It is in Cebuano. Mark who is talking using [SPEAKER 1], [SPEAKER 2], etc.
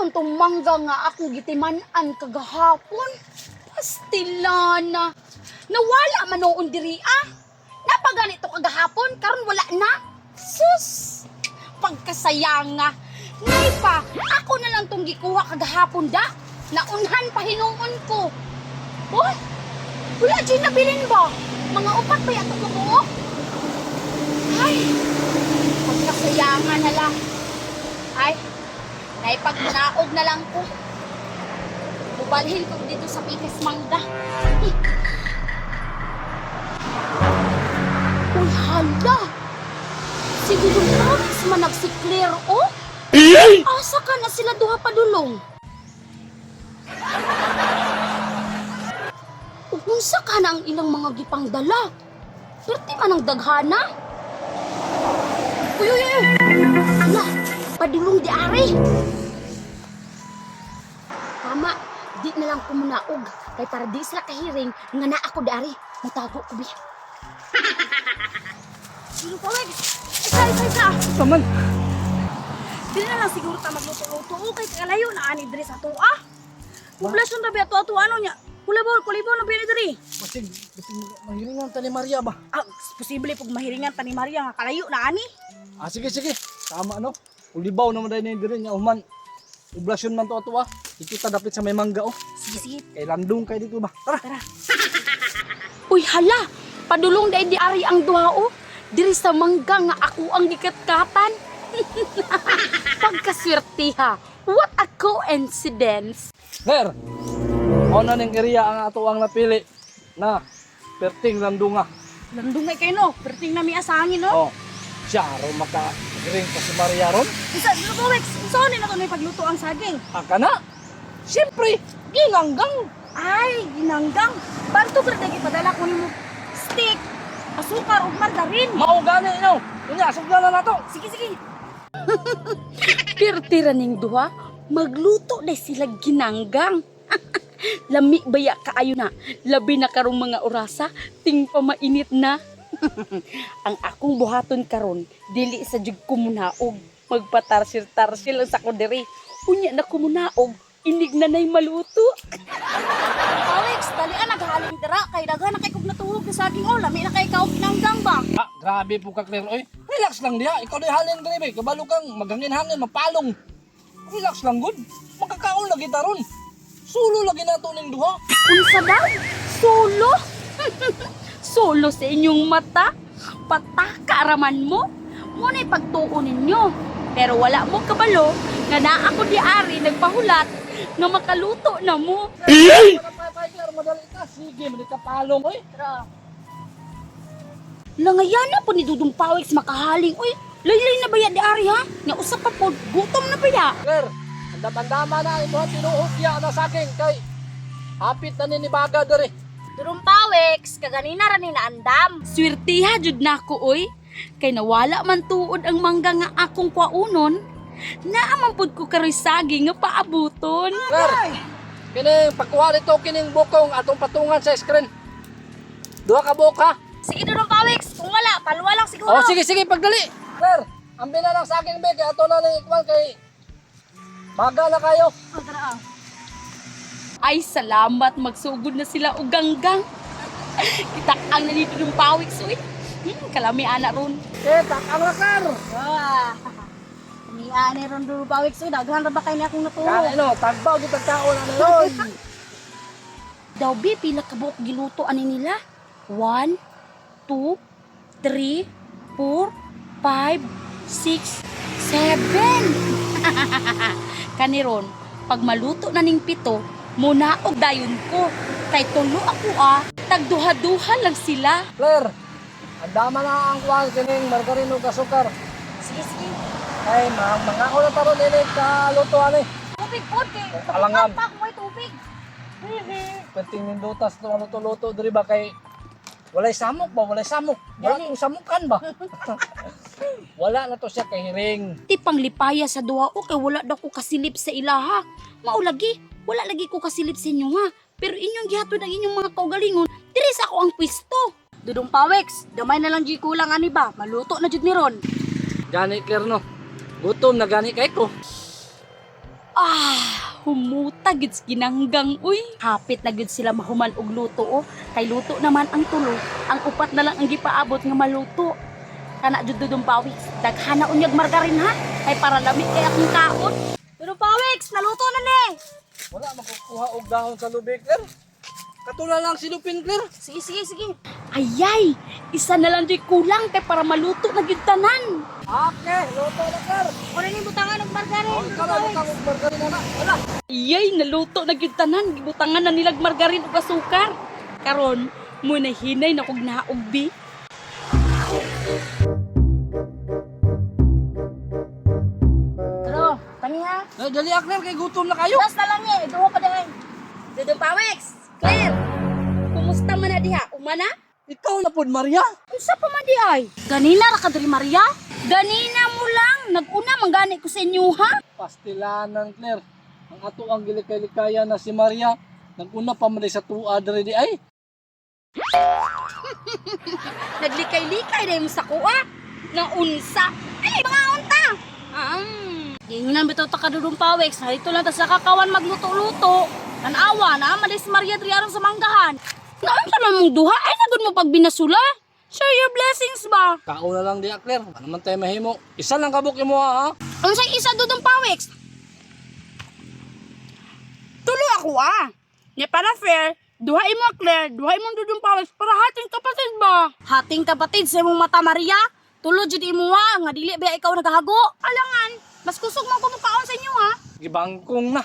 [SPEAKER 1] man tong mangga nga akong gitiman-an kagahapon? Pastilana. Nawala man noon diri ah. Napaganito kagahapon, karon wala na. Sus! Pagkasayanga. Nay pa, ako na lang tong gikuha kagahapon da. Naunhan pa hinuon ko. Hoy, wala dyan nabilin ba? Mga upat pa yato kabuok. Ay, pagkasayanga na lang. Ay, naipagnaog na lang ko. Mubalhin ko dito sa Pikas Mangga. Uy, hala! Si Dudong Promise man si Claire, oh! Asa ka na sila duha padulong? Ug unsa ka na ang ilang mga gipangdala? Perti man ang daghana. Uy, uy, uy! Ala, padulong di ari. Tama, di na lang kumunaog. Kay para di sila kahiring, nga na ako di ari. Mutago ko bi.
[SPEAKER 2] Dudong Pawex! Isa, isa, isa!
[SPEAKER 3] Taman.
[SPEAKER 2] Dili na lang siguro ta magluto-luto. Okay, kalayo na ani diri sa tuwa. Poblasyon ra ba ato ato ano niya? Kulibaw, kulibaw na ba ni diri?
[SPEAKER 3] Basig, basig mahiringan ta ni Maria ba?
[SPEAKER 2] Ah, posible pag mahiringan ta ni Maria nga kalayo na ani.
[SPEAKER 3] Ah, sige, sige. Tama no. Ulibaw naman dahil ni diri niya human. Oblasyon man to ato ah. Dito ta dapit sa may mangga oh.
[SPEAKER 2] Sige, sige.
[SPEAKER 3] Kay landong kay dito ba? Tara.
[SPEAKER 2] Tara.
[SPEAKER 1] Uy, hala! Padulong dahil di ari ang duha o. Diri sa mangga nga ako ang gikatkatan. Pagkaswertiha. What a coincidence!
[SPEAKER 3] There. Mao na ning area ang ato ang napili na perting landunga.
[SPEAKER 2] Landungay kayo no. Perting na mi asangin no.
[SPEAKER 3] Oh. Siya ro maka ring pa si Maria ron.
[SPEAKER 2] Isa, Dudong Pawex, unsa ni na to ni pagluto ang saging?
[SPEAKER 3] Aka na. Siyempre, ginanggang.
[SPEAKER 2] Ay, ginanggang. Banto ra dagi padala ko nimo stick, asukar ug margarin.
[SPEAKER 3] Mao gani no. Unya sugdan na nato.
[SPEAKER 2] Sige, sige.
[SPEAKER 1] Pirtira ning duha, magluto na sila ginanggang. Lami baya kaayo na, labi na karong mga orasa, ting pa mainit na. Ang akong buhaton karon, dili sa jud kumunaog, magpatarsil-tarsil lang sa ko diri. Unya na kumunaog, inig na nay maluto.
[SPEAKER 2] Pawex, dali ah, naghalin dira kay daghan na kay kog natuhog na saging oh, lami na kay kaog ginanggang ba.
[SPEAKER 3] Ah, grabe po ka Claire. Oy, relax lang diha. Ikaw di halin diri be. Kabalo kang maghangin-hangin, mapalong. Relax lang gud. Makakaon lagi ta ron. Sulo lagi nato ning duha.
[SPEAKER 1] Unsa daw? Solo? Solo sa inyong mata? Pataka raman mo? Muna'y pagtuo ninyo. Pero wala mo kabalo nga naa ako di ari nagpahulat nga makaluto na mo.
[SPEAKER 3] Para pa pa Claire, madali ka. Sige, mali ka palong oy.
[SPEAKER 2] Tara.
[SPEAKER 1] Langayana po ni Dudong Pawix makahaling. Uy, laylay na ba yan di ari ha? Nga usa pa po, gutom na ba ya?
[SPEAKER 3] Claire, andam-andama na imo tinuod ya na saging kay hapit na ni ni baga diri.
[SPEAKER 2] Durong Pawex, kaganina ra ni naandam.
[SPEAKER 1] Swerte ha, jud nako oy. Kay nawala man tuod ang mangga nga akong kwaunon. Naaman pud ko karoy saging nga paabuton.
[SPEAKER 3] Claire, kining pagkuha nito kining bukong atong patungan sa screen. Duha ka buok ha.
[SPEAKER 2] Sige Durong Pawex, kung wala, paluwa lang siguro.
[SPEAKER 3] Oh, sige sige pagdali. Claire, ambi na lang saging be kay ato na ning ikwan kay baga na kayo.
[SPEAKER 2] Oh, tara ah.
[SPEAKER 1] Ay, salamat. Magsugod na sila og ganggang. Kita ang nandito ng pawik, uy. Kalami ana ron.
[SPEAKER 3] Eh, takang na Claire.
[SPEAKER 2] Ah. Ni ani ron Durong Pawex, uy, daghan ra ba kay ni akong natuhog?
[SPEAKER 3] Kaya no, tagbaw gyud tagkaon ano ron.
[SPEAKER 1] Daw bi, pila ka buok giluto ani nila? 1, 2, 3, 4, 5, 6, 7. Kaniron, pag maluto na ning pito, munaog dayon ko. Kay tulo ako ah, tagduha-duha lang sila.
[SPEAKER 3] Claire, andama na ang kuwan kining margarine ug asukar.
[SPEAKER 2] Sige, sige.
[SPEAKER 3] Kay mga na taron ini ka luto ani.
[SPEAKER 2] Tubig pod kay.
[SPEAKER 3] Alangan.
[SPEAKER 2] Pa kung may tubig.
[SPEAKER 3] Perting nindutas to luto-luto diri ba kay walay samok ba, walay samok. Wala tong samukan ba? Wala na to siya kay hiring.
[SPEAKER 1] Ti panglipaya sa duha o kay wala daw ko kasilip sa ilaha. Mao lagi, wala lagi ko kasilip sa inyo ha. Pero inyong gihatod ang inyong mga kaugalingon, diri sa ako ang pwesto.
[SPEAKER 2] Dudong Pawex, damay na lang jud kulang ani ba? Maluto na jud ni ron.
[SPEAKER 3] Gani Claire no. Gutom na gani kay ko.
[SPEAKER 1] Ah, humuta gid sa ginanggang uy. Hapit na gid sila mahuman og luto oh. Kay luto naman ang tulo, ang upat na lang ang gipaabot nga maluto. Kana jud Dudong Pawis, daghana unyag margarin ha. Kay para lami kay akong kaon.
[SPEAKER 2] Dudong Pawix, naluto na ni.
[SPEAKER 3] Wala makukuha og dahon sa lubi, Claire. Katula lang si Lupin, Claire.
[SPEAKER 2] Sige, sige, sige.
[SPEAKER 1] Ayay, isa na lang jud kulang kay para maluto na gyud tanan.
[SPEAKER 3] Okay, luto na, Claire.
[SPEAKER 2] Kunin ni butangan og margarin.
[SPEAKER 3] Oh, ikaw na butang og margarina na. Wala.
[SPEAKER 1] Iyay, naluto na gyud tanan, gibutangan na nilag margarin ug asukar. Karon, mo na hinay na kog naog bi.
[SPEAKER 2] Pero, tani ha.
[SPEAKER 3] Eh, dali ah, Claire, kay gutom na kayo.
[SPEAKER 2] Last na lang eh, duha pa dahil.
[SPEAKER 1] Dudong Pawix, Claire, kumusta man na diha? Umana?
[SPEAKER 3] Ikaw na pod, Maria.
[SPEAKER 1] Unsa pa man di ay?
[SPEAKER 2] Ganina ra ka diri, Maria.
[SPEAKER 1] Ganina mo lang, naguna man gani ko sa inyo ha.
[SPEAKER 3] Pastilanan, Claire. Ang ato ang gilikay-likaya na si Maria. Naguna pa man sa tuwa diri di ay.
[SPEAKER 1] Naglikay-likay na mo sa kuha. Naunsa. Ay, mga unta.
[SPEAKER 2] Gingunan bitaw ta ka, Dudong Pawix, narito lang ta sa kakawan magluto-luto. Tanawa na man si Maria diri aron sa manggahan.
[SPEAKER 1] Naunsa man mong duha? Ay, nagod mo pag binasula. Share your blessings ba?
[SPEAKER 3] Kaon na lang di ah, Claire. Ano man tayo mahimo. Isa lang kabuk imo ha.
[SPEAKER 1] Unsay isa, Dudong Pawix? Tulo ako ah. Nya para fair, duha imo Claire, duha imo Dudong Pawix para hating kapatid ba?
[SPEAKER 2] Hating kapatid sa imong mata, Maria. Tulo jud imo ha, nga dili ba ikaw nagahago.
[SPEAKER 1] Alangan, mas kusog man ko mukaon sa inyo ha.
[SPEAKER 3] Gibangkong na.